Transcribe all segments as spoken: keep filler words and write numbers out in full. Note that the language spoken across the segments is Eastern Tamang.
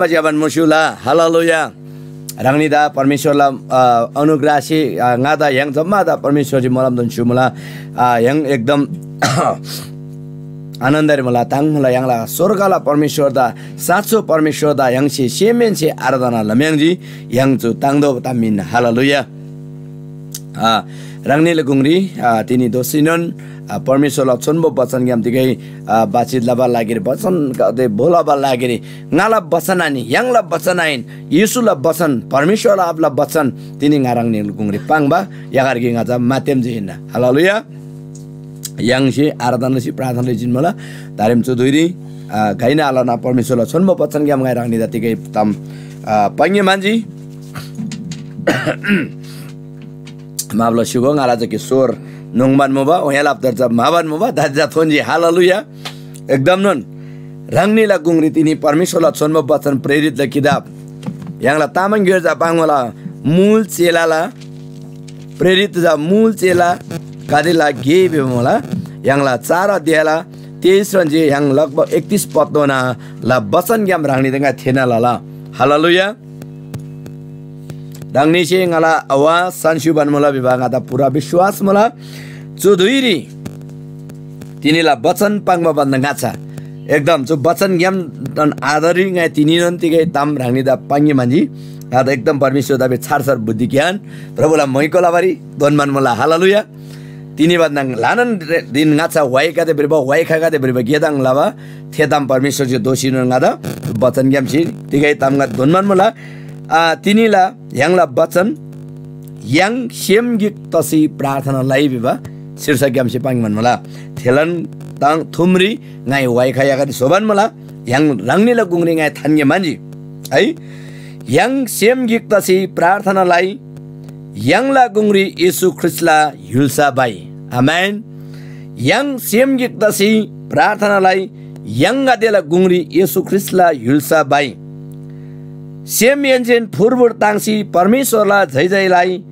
ज्‍यबान मुस्‍युला। हालेलुया। ह्राङनीदा परमेश्‍वरला, अ, अनुग्रहसे, अ, ङादा य्‍हाङ जम्‍मादा परमेश्‍वरसे मोलमदेन स्‍युमुला। अ, य्‍हाङ एकदम आनन्दरी मुला, ताङ्मुला। य्‍हाङला स्‍वर्गला परमेश्‍वरदा, साँचो परमेश्‍वरदा य्‍हाङसे सेमहेन्‍से आराधना लम्‍याङ्जी। य्‍हाङ चु ताङ्तोःबा ताम हिन्‍ना। हालेलुया। अ, ह्राङनीला गुङरी, अ, तिनी दोःसीनोन, अ, परमेश्‍वरला छोन्‍बो बचनग्‍याम तिगै, अ, बातचित लबा लागिरी, बचन गाते बोलबा लागिरी ङाला बचन आनि, य्‍हाङला बचन आहिन, येशूला बचन, परमेश्‍वरला आबाला बचन तिनी ङा ह्राङनीला गुङरी पाङ्बा यागार गे ङाचा माध्यम जे हिन्‍ना। हालेलुया। य्‍हाङसे आराधना लसी प्रार्थना लसी जिन्‍मुला। तारेम चु धुइरी, अ, घइना आलना परमेश्‍वरला छोन्‍बो बचनग्‍याम ङाइ ह्राङनीदा तिगै ताम, अ, पाङ्‌गे म्‍हन्‍जी। माफ लसीगो, ङाला जके स्वर नुङबान मुबा, ओयालाप दर्जा म्‍हाबान मुबा, दाजा थोन्‍जी। हालेलुया। एकदमनोन ह्राङनीला गुङरी तिनी परमेश्‍वरला छोन्‍बो बचन प्रेरितला किताब य्‍हाङला तामाङ ग्‍योइर जा पाङ्‌मुला मुल चेलाला प्रेरित जा मुल चेला गदेला गे भिबा मुला। य्‍हाङला चार अध्यायला तेइस रन्‍जी य्‍हाङ लगभग एकतिस पत्तोनाला बचनग्‍याम ह्राङनीदा ङा थेःना लला। हालेलुया। ह्राङनीसे ङाला आवाज सान्‍स्‍युबान मुला भिबा ङादा पुरा विश्‍वास मुला। चु धुइरी तिनीला बचन पाङ्बा भन्‍दा ङाच्‍छा एकदम चु बचनग्‍याम आदरी ङाइ तिनीनोन तिगै ताम ह्राङनीदा पाङ्‌गे म्‍हन्‍जी। ङादा एकदम परमेश्‍वरदा बे छार छार बुद्धि ज्ञान प्रभुला मैको लबारी दोन्‍बान मुला। हालेलुया। तिनी भन्‍दा ल्‍हानान दिन ङाच्‍छा वाइकादे भ्रिबा, वाइखागदे भ्रिबा गेदाङ लबा थे ताम परमेश्‍वरसे दोःसीनोन ङादा बचनग्‍यामसे तिगै ताम ङा दोन्‍बान मुला। आ, तिनीला य्‍हाङला बचन य्‍हाङ सेम गिक तसी प्रार्थना लइ भिबा शीर्षकग्‍यामसे पाङ्‌बान मुला। थेलान ताङ थुमरी ङाइ वाइखा यागदे स्‍होबान मुला। य्‍हाङ ह्राङनीला गुङरी ङाइ थान्‍गे म्‍हन्‍जी है। य्‍हाङ सेम गिक तसी प्रार्थना लइ, य्‍हाङला गुङरी येशू ख्रीष्‍टला य्‍हुल्‍सा भइ। आमेन। य्‍हाङ सेम गिक तसी प्रार्थना लइ, य्‍हाङगदेला गुङरी येशू ख्रीष्‍टला य्‍हुल्‍सा भइ। सेमहेन्‍सेन फुरफुर ताङ्सी परमेश्‍वरला जयजय लइ,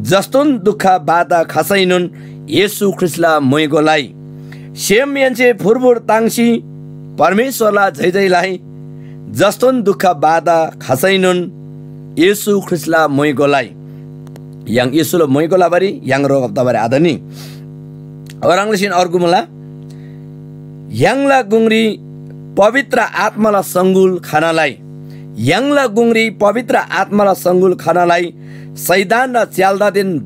जस्‍तोन दुःख बाधा खसैनोन येशू ख्रीष्‍टला मोइगो लइ। सेमहेन्‍से फुरफुर ताङ्सी परमेश्‍वरला जयजय लइ, जस्‍तोन दुःख बाधा खसैनोन येशू ख्रीष्‍टला मोइगो लइ। य्‍हाङ येशूला मोइगो लबारी य्‍हाङ रोगब तबारी आतनी। ओह्रङ् लसीन अर्गु मुला, य्‍हाङला गुङरी पवित्र आत्‍माला सङ्गुल खना लइ। य्‍हाङला गुङरी पवित्र आत्‍माला सङ्गुल खना लइ। शैतानला च्‍याल्‍दादेन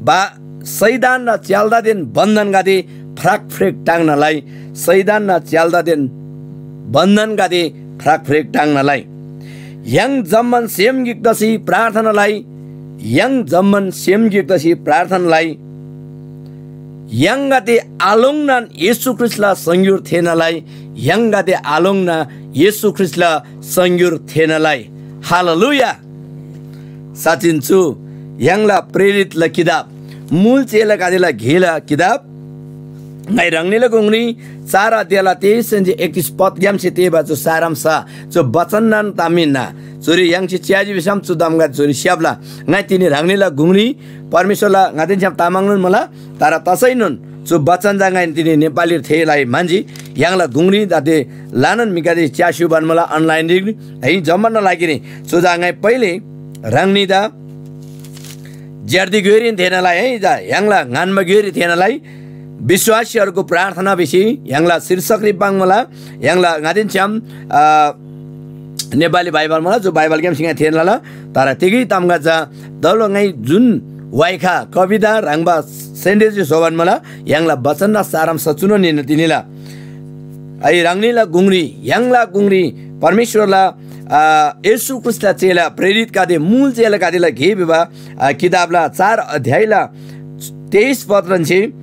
बा शैतानना च्‍याल्‍दादेन बन्‍धनगदे फ्राक फ्रेक टाङ्ना लइ। शैतानना च्‍याल्‍दादेन बन्‍धनगदे फ्राक फ्रेक टाङ्ना लइ। य्‍हाङ जम्‍मान सेम गिक तसी प्रार्थना लइ। य्‍हाङ जम्‍मान सेम गिक तसी प्रार्थना लइ। य्‍हाङगदे आलोङ्नान येशू ख्रीष्‍टला सङ्‌गुर थेःना लइ। य्‍हाङगदे आलोङ्ना येशू ख्रीष्‍टला सङ्‌गुर थेःना लइ। हालेलुया। साँच्‍चिन चु य्‍हाङला प्रेरितला किताब, मुल चेलागदेला गेला किताब, ङाइ ह्राङनीला गुङरी चार अध्यायला तेइसहेन्‍से एकतिस पदग्‍यामसे तेःबा चु सारांश, चु बचननान ताम हिन्‍ना। चुरी य्‍हाङसे च्‍याजी भिसम चु तामगदे चुरी स्‍याप्‍ला। ङाइ तिनी ह्राङनीला गुङरी परमेश्‍वरला ङादेन छ्‌याम तामाङनोन मुला, तर तसैनोन चु बचन चा ङाइ तिनी नेपालीरी थेःला म्‍हन्‍जी। य्‍हाङला गुङरी दाते ल्‍हानान म्‍हिगदे च्‍यास्‍युबान मुला, अनलाइनरी है, जम्‍मानना लागिरी। चु चा ङाइ पहिले ह्राङनीदा ज्‍यार्दी ग्‍योइरीन थेःना लइ है, चा य्‍हाङला ङान्‍बा ग्‍योइरी थेःना लइ। विश्‍वासीहरूको प्रार्थना भिसी य्‍हाङला शीर्षकरी पाङ्मुला, य्‍हाङला ङादेन छ्‌याम, अ, नेपाली बाइबल मुला, जो बाइबलग्‍यामसे ङाइ थेःना लला, तर तिगै तामगदे चा दलो ङाइ जुन वाइखा कविता ह्रङ्‌बा सेन्टेन्सरी स्‍होबान मुला, य्‍हाङला बचनना सारांश चुनोन हिन्‍ना तिनीला। है, ह्राङनीला गुङरी, य्‍हाङला गुङरी परमेश्‍वरला, आ, येशू ख्रीष्‍टला चेला प्रेरितगदे, मूल चेलागदेला गे भिबा, आ, किताबला चार अध्यायला तेइस पदहेन्‍से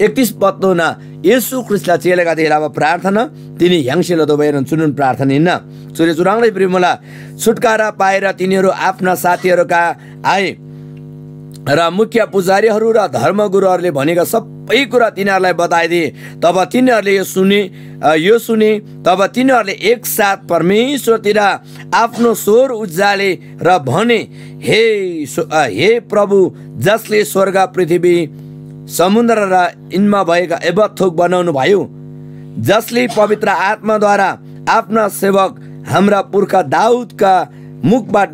एकतिस पदधोना येशू ख्रीष्‍टला चेलागदे लबा प्रार्थना तिनी य्‍हाङसे लतोःबा चुनोन प्रार्थना हिन्‍ना। चुरी चुह्रङ्‌ले भ्रिमुला, छुटकारा पाएर तिनीहरू आफ्ना साथीहरूका आए। र मुख्य पुजारीहरू र धर्मगुरुहरूले भनेका सबै कुरा तिनीहरूलाई बताइदिए। तब तिनीहरूले यो सुने, अ, यो सुने, तब तिनीहरूले एकसाथ परमेश्वरतिर आफ्नो स्वर उज्याले र भने, "हे स्व-, अ, हे प्रभु, जसले स्वर्ग, पृथ्वी, समुद्र र यिनमा भएका एबा थोक बनाउनु भयो, जसले पवित्र आत्माद्वारा आफ्ना सेवक हाम्रा पुर्खा दाऊदका मुखबाट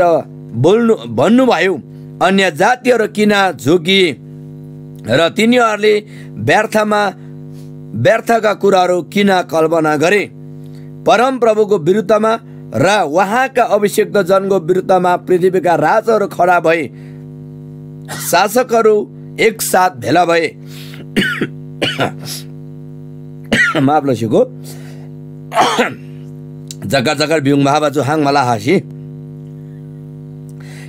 बोल्नु भन्नुभयो, "अन्य जातिहरू किन झोकी र तिनीहरूले व्यर्थमा, व्यर्थका कुराहरू किन कल्पना गरे? परमप्रभुको विरुद्धमा र उहाँका अभिषिक्त जनको विरुद्धमा पृथ्वीका राजाहरू खडा भए, शासकहरू एकसाथ भेला भए।" माफ लसीको जग्गा जग्गा बिउङ महाबाजु हाङ मला हासी।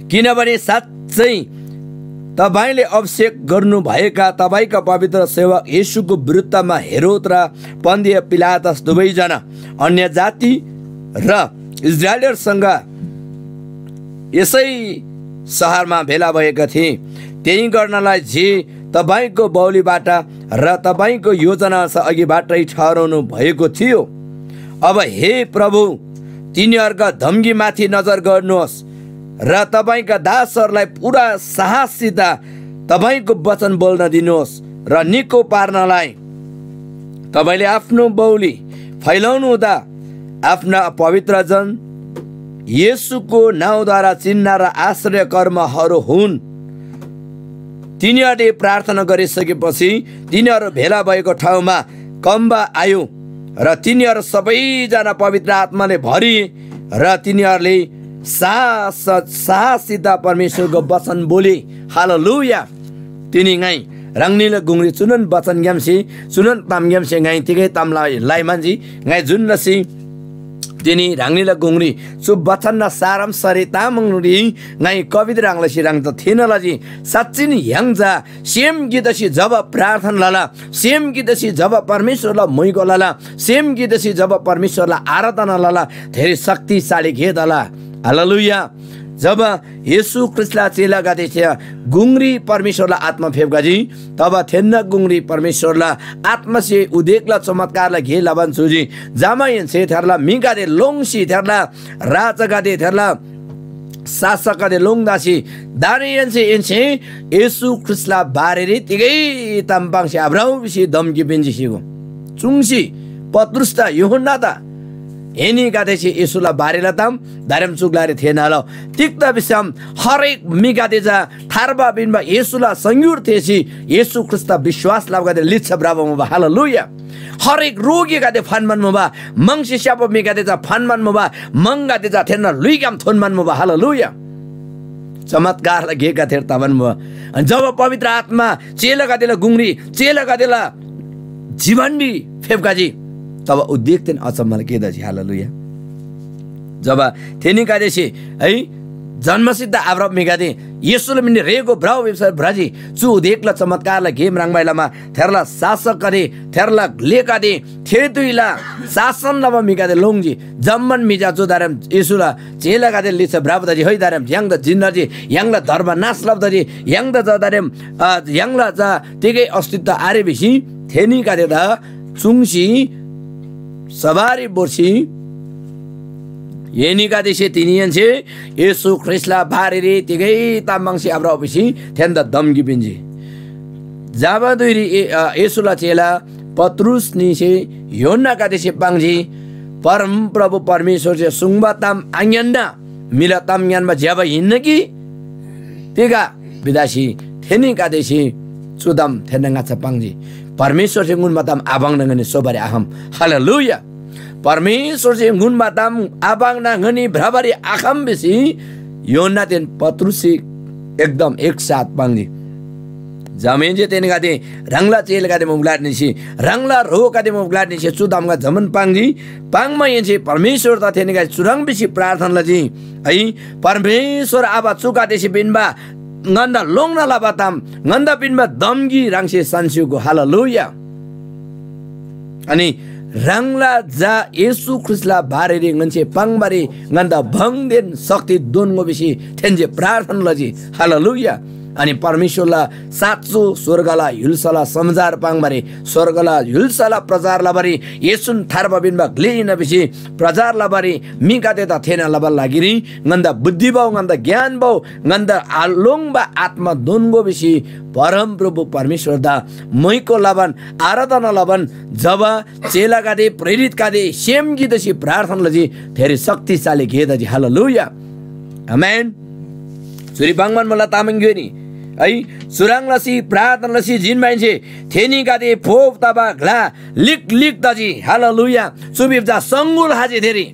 किनभने साँच्चै तपाईँले अभिषेक गर्नुभएका तपाईँका पवित्र सेवक येशूको विरुद्धमा हेरोद र पन्दिया पिलातस दुवैजना अन्य जाति र इस्राएलहरूसँग यसै सहरमा भेला भएका थिए। त्यही गर्नलाई जे तपाईँको बाहुलीबाट र तपाईँको योजनास अघिबाटै ठहराउनु भएको थियो। अब हे प्रभु, तिनीहरूका धम्कीमाथि नजर गर्नुहोस् र तपाईँका दासहरूलाई पूरा साहससित तपाईँको वचन बोल्न दिनुहोस् र निको पार्नलाई तपाईँले आफ्नो बाहुली फैलाउनु हुँदा आफ्ना पवित्र जन येशूको नाउँद्वारा चिन्ह र आश्चर्य कर्महरू हुन्। तिनीहरूले प्रार्थना गरिसकेपछि तिनीहरू भेला भएको ठाउँमा कम्बा आयो र तिनीहरू सबैजना पवित्र आत्माले भरिए र तिनीहरूले साहस, साहससित परमेश्वरको वचन बोले। हालेलुया। तिनी ङाइ ह्राङनीला गुङरी चुनोन वचनग्‍यामसे, चुनोन तामग्‍यामसे ङाइ तिगै ताम ला-, लाइ म्‍हन्‍जी। ङाइ जुन लसी तिनी ह्राङनीला गुङरी चु वचनना सारांशरी तामाङरी ङाइ कविता ह्रङ् लसी ह्राङ त थेःना लजी। साँच्‍चिन य्‍हाङ चा सेम गिकसी जब प्रार्थना लला, सेम गिकसी जब परमेश्‍वरला म्‍हुइको लला, सेम गिकसी जब परमेश्‍वरला आराधना लला, धेरै शक्तिशाली गे तला। हालेलुया। जब येशू ख्रीष्‍टला चेलागदेसे गुङरी परमेश्‍वरला आत्‍मा फेप्‍खजी, तब थेन्‍ना गुङरी परमेश्‍वरला आत्‍मासे उदेकला चमत्कारला गे लबान छुजी। जमाहेन्‍से थेरला म्‍हिगदे लोङ्सी थेरला राजागदे, थेरला शासकगदे लोङ्दासी दान्‍देहेन्‍से एन्‍से येशू ख्रीष्‍टला बारेरी तिगै ताम पाङ्सी आभ्रउ भिसी धम्‍की पिन्‍जी सिगो। चुङ्सी पत्रुसदा, यूहन्‍नादा, एनीगदेसे येशूला बारेला ताम दारेम चु ग्‍लारी थेःना लउ। तिग्‍दा भिसम हरेक म्‍हिगदे चा थार्बा पिन्‍बा येशूला सङग्‍युर थेःसी येशू ख्रीष्‍टदा विश्‍वास लबागदे लिच्‍छा भ्रबा मुबा। हालेलुया। हरेक रोगीगदे फान्‍बान मुबा, म्‍हङसे स्‍याप्‍बा म्‍हिगदे चा फान्‍बान मुबा, म्‍हङगदे चा थेन्‍ना ल्‍हुइग्‍याम थोन्‍बान मुबा। हालेलुया। चमत्कारला गेगदेर तबान मुबा। अनि जब पवित्र आत्‍मा चेलागदेला गुङरी, चेलागदेला जीवनरी फेप्‍खजी, तब उदेकदेन अचम्‍मला गे तजी। हालेलुया। जब थेनीगदेसे है जन्‍मसिद्ध आभ्रब म्‍हिगदे येशूला मिनरी रेःगो भ्रउ भिबा भ्रजी, चु उदेकला चमत्कारला गे म्राङ्बाइ लमा थेरला शासकगदे, थेरला ग्‍लेगदे, थे धुइला शासन लबा म्‍हिगदे लोङ्जी। जम्‍मान म्‍हि चा चु दारेम येशूला चेलागदे लिच्‍छा भ्रबा तजी, है दारेम य्‍हाङदा जिन्‍ना तजी, य्‍हाङला धर्म नाश लबा तजी, य्‍हाङदा चा दारेम, अ, य्‍हाङला चा तिगै अस्तित्व आरे भिसी थेनीगदेदा चुङ्सी सवारी भोर्सी एनीगदेसे तिनीहेन्‍से येशू ख्रीष्‍टला बारेरी तिगै ताम पाङ्सी आभ्रउ भिसी थेन्‍दा धम्‍की पिन्‍जी। जब धुइरी ए-, अ, येशूला चेला पत्रुस न्‍हीसे यूहन्‍नागदेसे पाङ्जी, "परमप्रभु परमेश्‍वरसे सुङ्बा ताम आङ्‌यान्‍ना म्‍हिला ताम ङ्‌यान्‍बा ज्‍यबा हिन्‍ना कि तिग?" भिदासी थेनीगदेसे चु ताम थेन्‍ना ङाच्‍छा पाङ्जी। परमेश्‍वरसे ङुन्‍बा ताम आपाङ्ना ङनी सोबारी आखम। हालेलुया। परमेश्‍वरसे ङुन्‍बा ताम आपाङ्ना ङनी भ्रबारी आखम भिसी यूहन्‍नादेन पत्रुससे एकदम एक साथ पाङ्जी। जमाहेन्‍से थेनीगदे ह्राङला चेलागदे मुबा ग्‍लारी निसी, ह्राङला ह्रोगदे मुबा ग्‍लारी निसी चु तामगदे जम्‍मान पाङ्जी। पाङ्माहेन्‍से परमेश्‍वरदा थेनीगदे चुह्रङ् भिसी प्रार्थना लजी, है, "परमेश्‍वर आबा, चुगदेसे पिन्‍बा ङन्‍दा लोङ्‌ना लबा ताम, ङन्‍दा पिन्‍बा धम्‍की ह्राङसे सान्‍स्‍य्‍हूगो।" हालेलुया। अनि ह्राङला झा येशू ख्रीष्‍टला बारेरी ङन्‍से पाङ्‌बारी ङन्‍दा भङदेन शक्ति दोन्‍गो भिसी थेन्‍से प्रार्थना लजी। हालेलुया। अनि परमेश्‍वरला साँचो स्‍वर्गला य्‍हुल्‍साला समाचार पाङ्बारी, स्‍वर्गला य्‍हुल्‍साला प्रचार लबारी येशून थार्बा पिन्‍बा ग्‍ले हिन्‍ना भिसी प्रचार लबारी म्‍हिगदेदा थेःना लबाला लागिरी ङन्‍दा बुद्धि भउ, ङन्‍दा ज्ञान भउ, ङन्‍दा आलोङ्बा आत्‍मा दोन्‍गो भिसी परमप्रभु परमेश्‍वरदा मोइको लबान, आराधना लबान, जब चेलागदे, प्रेरितगदे सेम गिक तसी प्रार्थना लजी, थेरी शक्तिशाली गे तजी। हालेलुया। आमेन। चुरी पाङ्‌बान मुला तामाङ ग्‍योइरी। है, चुह्रङ् लसी प्रार्थना लसी जिन्‍माहेन्‍से थेनीगदे पोप तबा ग्‍ला लिक लिक तजी। हालेलुया। चु भिबा चा सङ्‌गुल खजी थेरी।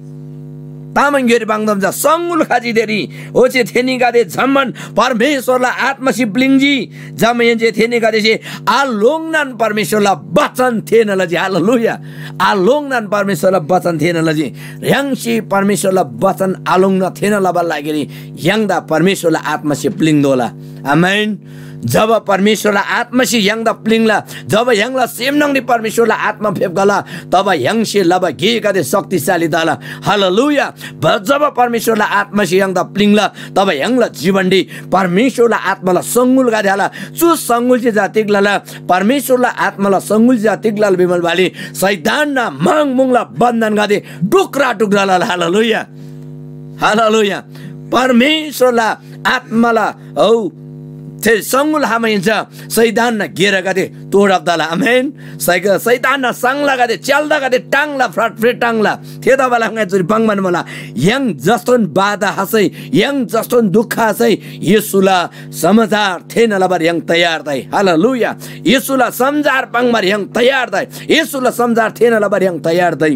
तामाङ ग्‍योइरी पाङ्‌दम चा सङ्‌गुल खजी थेरी। ओच्‍छे थेनीगदे जम्‍मान परमेश्‍वरला आत्‍मासे प्‍लिङ्‌जी। जमाहेन्‍से थेनीगदेसे आलोङ्नान परमेश्‍वरला बचन थेःना लजी। हालेलुया। आलोङ्नान परमेश्‍वरला बचन थेःना लजी। य्‍हाङसे परमेश्‍वरला बचन आलोङ्ना थेःना लबाला लागिरी य्‍हाङदा परमेश्‍वरला आत्‍मासे प्‍लिङ्‌तोःला। आमेन। जब परमेश्‍वरला आत्‍मासे य्‍हाङदा प्‍लिङ्‌ला, जब य्‍हाङला सेम न्‍हङरी परमेश्‍वरला आत्‍मा फेप्‍खला, तब य्‍हाङसे लबा गेगदे शक्तिशाली तला। हालेलुया। ब-, जब परमेश्‍वरला आत्‍मासे य्‍हाङदा प्‍लिङ्‌ला, तब य्‍हाङला जीवनरी परमेश्‍वरला आत्‍माला सङ्‌गुलगदे आला। चु सङ्‌गुलसे चा तिग लला? परमेश्‍वरला आत्‍माला सङ्‌गुलसे चा तिग लला भिमल बाली शैतानना म्‍हङ मुङला बन्‍धनगदे टुक्रा टुक्रा लला। हालेलुया। हालेलुया। परमेश्‍वरला आत्‍माला, औ, थे सङ्‌गुल हामा हिन्‍सम शैतानना गेरागदे तोडब तला। आमेन। सैग-, शैतानना सङ्लागदे, च्याल्‍दागदे टाङ्ला, फ्राट फ्रेट टाङ्ला। थेतबाला ङाइ चुरी पाङ्‌बान मुला। य्‍हाङ जस्तोन बाधा हसै, य्‍हाङ जस्तोन दुःख हसै, येशूला समाचार थेःना लबार य्‍हाङ तयार तइ। हालेलुया। येशूला समाचार पाङ्‌बार य्‍हाङ तयार तइ। येशूला समाचार थेःना लबार य्‍हाङ तयार तइ।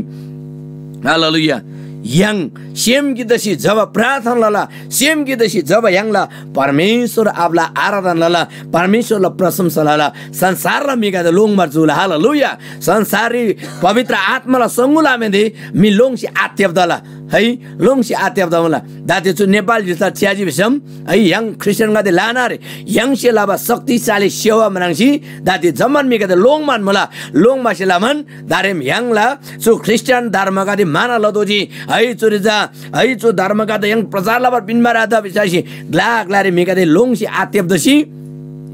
हालेलुया। य्‍हाङ सेम गिक तसी जब प्रार्थना लला, सेम गिक तसी जब य्‍हाङला परमेश्‍वर आबाला आराधना लला, परमेश्‍वरला प्रशंसा लला, संसारला म्‍हिगदे लोङ्‌बार चुला। हालेलुया। संसाररी पवित्र आत्‍माला सङ्‌गुल आमेन्‍दे म्‍हि लोङ्सी आत्‍यब तला। है, लोङ्सी आत्‍यब तमुला। दाते चु नेपाल य्‍हुल्‍सा च्‍याजी भिसम, है, य्‍हाङ ख्रिस्टियनगदे ल्‍हानारे य्‍हाङसे लबा शक्तिशाली सेवा म्राङ्सी दाते जम्‍मान म्‍हिगदे लोङ्‌मान मुला। लोङ्‌बासे लमान दारेम य्‍हाङला चु ख्रिस्टियन धर्मगदे माना लतोःजी। है, चुरी चा, है, चु धर्मगदे य्‍हाङ प्रचार लबार पिन्‍बा राधा भिसासी ग्‍ला ग्‍लारी म्‍हिगदे लोङ्सी आत्‍यब तसी,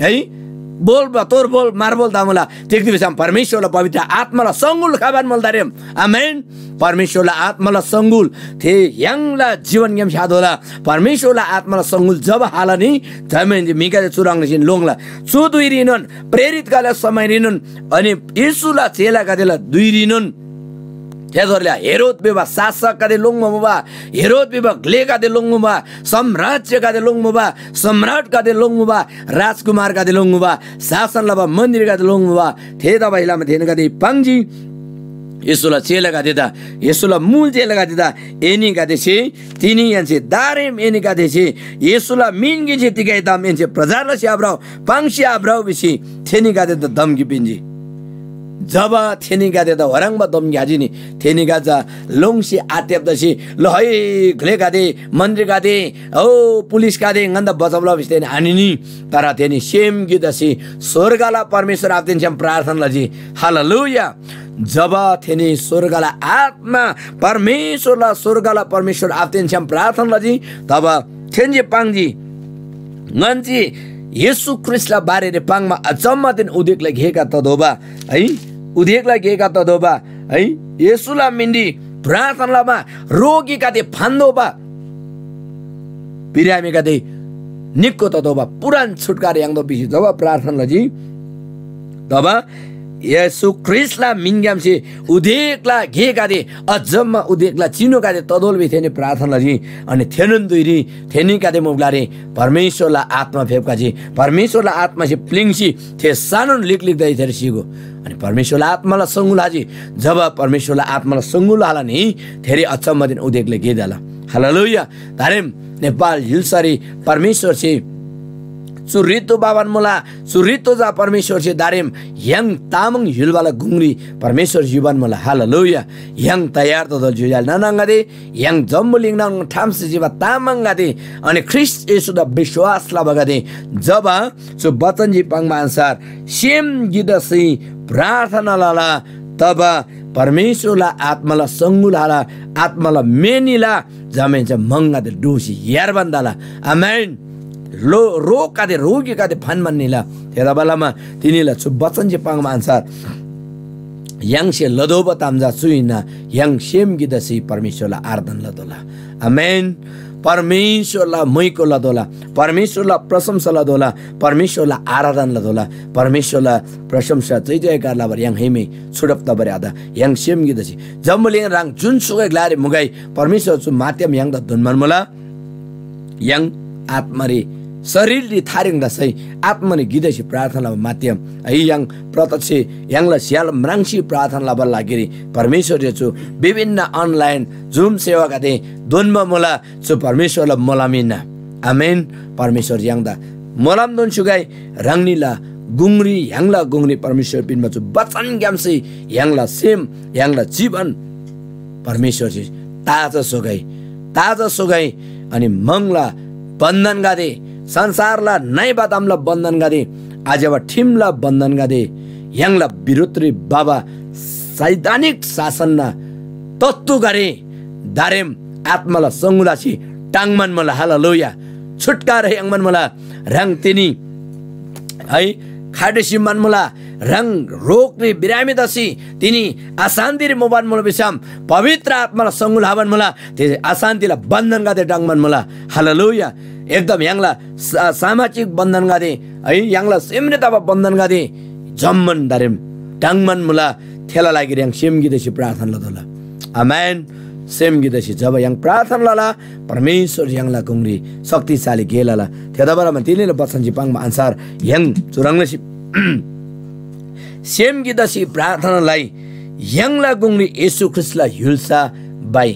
है, बोल बा, तोर बोल, मार बोल दामुला। तिग्‍दी भिसम परमेश्‍वरला पवित्र आत्‍माला सङ्‌गुल खबान मुला दारेम। आमेन। परमेश्‍वरला आत्‍माला सङ्‌गुल थे य्‍हाङला जीवनग्‍याम स्‍यातोःला। परमेश्‍वरला आत्‍माला सङ्‌गुल जब हाला नि, जमाहेन्‍से म्‍हिगदे चुह्रङ् लसीन लोङ्ला। चु धुइरीनोन, प्रेरितगदेला समयरीनोन, अनि येशूला चेलागदेला धुइरीनोन, थेथोरला हेरोद भिबा शासकगदे लोङ्‌बा मुबा, हेरोद भिबा ग्‍लेगदे लोङ्‌बा मुबा, साम्राज्‍यगदे लोङ्‌बा मुबा, सम्राटगदे लोङ्‌बा मुबा, राजकुमारगदे लोङ्‌बा मुबा, शासन लबा मन्‍त्रीगदे लोङ्‌बा मुबा। थेतबासेलमा थेनीगदे पाङ्जी। येशूला चेलागदेदा, येशूला मुल चेलागदेदा एनीगदेसे, तिनीहेन्‍से दारेम एनीगदेसे येशूला मिनगदेसे तिगै ताम एन्‍से प्रचार लसी आभ्रउ, पाङ्सी आभ्रउ भिसी थेनीगदेदा धम्‍की पिन्‍जी। जब थेनीगदेदा ओह्रङ्बा धम्‍की हाजी नि, थेनीगदे चा लोङ्सी आत्‍यब तसी, ल है ग्‍लेगदे, मन्‍त्रीगदे, ओ पुलिसगदे, ङन्‍दा बचाब लउ भिसी थेनी आनिनी। तर थेनी सेम गिक तसी स्‍वर्गला परमेश्‍वर आबादेन छ्‌याम प्रार्थना लजी। हालेलुया। जब थेनी स्‍वर्गला आत्‍मा, परमेश्‍वरला स्‍वर्गला परमेश्‍वर आबादेन छ्‌याम प्रार्थना लजी, तब थेन्‍से पाङ्जी, ङन्‍से येशू ख्रीष्‍टला बारेरी पाङ्बा अचम्‍मादेन उदेकला गेगा ततोःबा है, उदेकला गेगा ततोःबा है, येशूला मिनरी प्रार्थना लबा रोगीगदे फान्‍तोःबा, बिरामीगदे निक्‍को ततोःबा, पुरान छुटकारा याङ्तोः भिसी जब प्रार्थना लजी, तब येशू ख्रीष्‍टला मिनग्‍यामसे उदेकला गेगदे, अझम्‍मा उदेकला चिनोगदे ततोःला भिसी थेनी प्रार्थना लजी। अनि थेनोन धुइरी थेनीगदे मुबा ग्‍लारी परमेश्‍वरला आत्‍मा फेप्‍खजी। परमेश्‍वरला आत्‍मासे प्‍लिङ्सी थे सानोन लिकलिक तजी थेरी सिगो। अनि परमेश्‍वरला आत्‍माला सङ्गुल हाजी। जब परमेश्‍वरला आत्‍माला सङ्गुल हाला नि, थेरी अचम्‍मादेन उदेकला गे तला। हालेलुया। दारेम नेपाल य्‍हुल्‍सारी परमेश्‍वरसे चु ऋतु बाबान मुला, चु ऋतु चा परमेश्‍वरसे दारेम य्‍हाङ तामाङ य्‍हुल्‍बाला गुङरी परमेश्‍वर युबान मुला। हालेलुया। य्‍हाङ तयार ततोःला ज्‍योज्‍यो आले नाना आङागदे, य्‍हाङ जम्‍बुलिङ नाङ ठामसे चिबा तामाङगदे, अनि ख्रीष्‍ट येशूदा विश्‍वास लबागदे, जब चु बचनजी पाङ्बा अन्‍सार सेम गिक तसी प्रार्थना लला, तब परमेश्‍वरला आत्‍माला सङ्गुल हाला, आत्‍माला मे निला, जमाहेन्‍से म्‍हङगदे डोसी यार्बान तला। आमेन। लो रोगगदे, रोगीगदे फान्‍बान निला। थेतबालमा तिनीला चु बचन जे पाङ्बा अन्‍छार य्‍हाङसे लतोःबा ताम चा चु हिन्‍ना, य्‍हाङ सेम गिकदसी परमेश्‍वरला आराधना लतोःला। आमेन। परमेश्‍वरला मैको लतोःला, परमेश्‍वरला प्रशंसा लतोःला, परमेश्‍वरला आराधना लतोःला, परमेश्‍वरला प्रशंसा जय जयकार लबारी य्‍हाङ हैमे छुटप तबारी आत। य्‍हाङ सेम गिकदसी जम्‍बुलिङ ह्राङ जुनसुकै ग्‍लारी मुगै परमेश्‍वर चु माध्यम य्‍हाङदा दुन्‍बान मुला। य्‍हाङ आत्‍मारी, शरीररी थारेङ तसै आत्‍मारी गिकदसी प्रार्थना लबा माध्यम है। य्‍हाङ प्रत्यक्ष य्‍हाङला स्‍याल म्राङ्सी प्रार्थना लबाला लागिरी परमेश्‍वरसे चु विभिन्न online Zoom सेवागदे दोन्‍बा मुला। चु परमेश्‍वरला मोलम हिन्‍ना। आमेन। परमेश्‍वर य्‍हाङदा मोलम दोन्‍सुगै ह्राङनीला गुङरी, य्‍हाङला गुङरी परमेश्‍वर पिन्‍बा चु बचनग्‍यामसे य्‍हाङला सेम, य्‍हाङला जीवन परमेश्‍वरसे ताजा स्‍होगै, ताजा स्‍होगै। अनि म्‍हङला बन्‍धनगदे, संसारला नइबा तामला बन्‍धनगदे, आज्‍यबा ठिमला बन्‍धनगदे, य्‍हाङला बिरुद्धरी बाबा शैतानिक शासनना तत्त्वगरे दारेम आत्‍माला सङ्गुलासी टाङमान मुला। हालेलुया। छुटकारा याङ्मान मुला। ह्राङ तिनी है खाटेसी म्‍हन्‍मुला। ह्राङ रोगरी बिरामी तसी तिनी अशान्‍तिरी मोबान मुला भिसम पवित्र आत्‍माला सङ्गुल हाबान मुला। ते अशान्‍तिला बन्‍धनगदे टाङमान मुला। हालेलुया। एकदम य्‍हाङला सा-, सामाजिक बन्‍धनगदे है, य्‍हाङला सेमरी तबा बन्‍धनगदे जम्‍मान दारेम टाङमान मुला। थेला लागिरी य्‍हाङ सेम गिकदसी प्रार्थना लतोःला। आमेन। सेम गिकदसी जब य्‍हाङ प्रार्थना लला, परमेश्‍वर य्‍हाङला गुङरी शक्तिशाली गे लला। थेतबालमा तिनीला बचनसे पाङ्बा अन्‍छार य्‍हाङ चुह्रङ् लसी सेम गिकदसी प्रार्थना लइ। य्‍हाङला गुङरी येशू ख्रीष्‍टला य्‍हुल्‍सा भइ।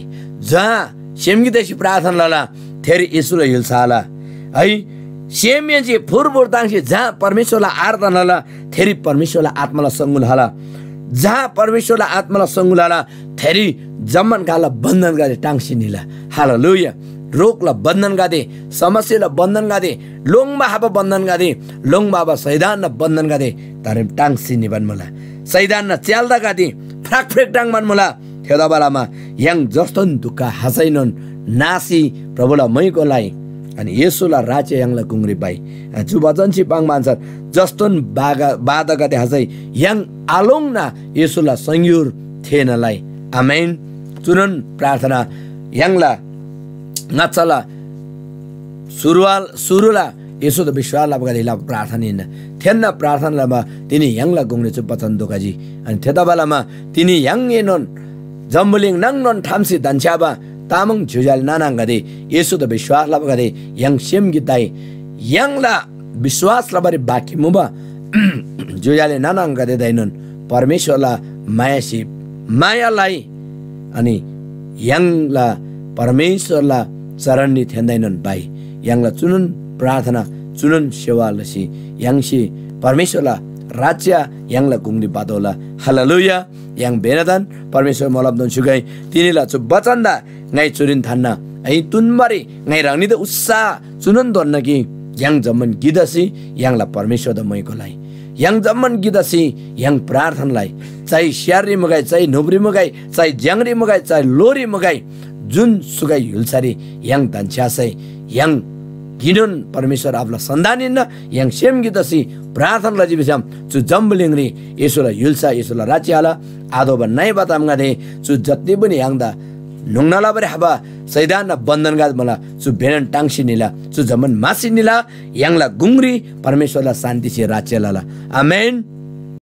जहाँ सेम गिकदसी प्रार्थना लला, थेरी येशूला य्‍हुल्‍सा हला। है, सेमहेन्‍से फुरफुर ताङ्सी जहाँ परमेश्‍वरला आराधना लला, थेरी परमेश्‍वरला आत्‍माला सङ्गुल हला। जहाँ परमेश्‍वरला आत्‍माला सङ्गुल हला, थेरी जम्‍मान कालला बन्‍धनगदे टाङ्सी निला। हालेलुया। रोगला बन्‍धनगदे, समस्याला बन्‍धनगदे, लोङ्‌बा हाबा बन्‍धनगदे, लोङ्‌बा हाबा शैतानना बन्‍धनगदे तारेम टाङ्सी निबान मुला। शैतानना च्‍याल्‍दागदे फ्राक फ्रेक टाङ्बान मुला। थेतबालमा य्‍हाङ जस्‍तोन दुःख हसैनोन नासी प्रभुला मैको लइ, अनि येशूला राज्‍य य्‍हाङला गुङरी भइ। चु बचनसे पाङ्बा अन्‍छार जस्‍तोन बागा-, बाधागदे हसै य्‍हाङ आलोङ्ना येशूला सङग्‍युर थेःना लइ। आमेन। चुनोन प्रार्थना य्‍हाङला ङाच्‍छाला सुरुवाल, सुरुला येशूदा विश्‍वास लबागदे लबा प्रार्थना हिन्‍ना। थेन्‍ना प्रार्थना लबा तिनी य्‍हाङला गुङरी चु बचन धोखजी। अनि थेतबालमा तिनी य्‍हाङएनोन जम्‍बुलिङ नाङनोन ठाम्‍सी धन्‍छ्‌याबा तामाङ ज्‍योज्‍यो आले नाना आङागदे, येशूदा विश्‍वास लबागदे य्‍हाङ सेम गिक तइ। य्‍हाङला विश्‍वास लबारी बाँकी मुबा ज्‍योज्‍यो आले नाना आङागदेदाएनोन परमेश्‍वरला मायासे माया लइ। अनि य्‍हाङला परमेश्‍वरला चरणरी थेन्‍दाएनोन भइ। य्‍हाङला चुनोन प्रार्थना, चुनोन सेवा लसी य्‍हाङसे परमेश्‍वरला राज्‍य य्‍हाङला गुङरी भतोःला। हालेलुया। य्‍हाङ भेनदन परमेश्‍वर मोलम दोन स्‍युगै तिनीला चु बचनदा ङाइ चुरीन थान्‍ना। ङाइ तुन्‍बारी ङाइ ह्राङनीदा उत्साह चुनोन दोन्‍ना कि य्‍हाङ जम्‍मान गिकसी य्‍हाङला परमेश्‍वरदा मैको लइ। य्‍हाङ जम्‍मान गिकसी य्‍हाङ प्रार्थना लइ। चाहे स्‍याररी मुगै, चाहे न्‍हुपरी मुगै, चाहे ज्‍याङरी मुगै, चाहे लोरी मुगै, जुन सुगै य्‍हुल्‍सारी य्‍हाङ धन्‍छ्‌यासै य्‍हाङ गिनोन परमेश्‍वर आबाला सन्‍तान हिन्‍ना। य्‍हाङ सेम गिकसी प्रार्थना लजी भिसम चु जम्‍बुलिङरी येशूला य्‍हुल्‍सा, येशूला राज्‍य आला आतोःबा नइबा तामगदे चु जति पनि य्‍हाङदा न्‍हुङ्ना लबारी खबा शैतानना बन्‍धनगदे मुला, चु भेनन टाङ्सी निला, चु जम्‍मान म्‍हासी निला। य्‍हाङला गुङरी परमेश्‍वरला शान्‍तिसे राज्‍य लला। आमेन।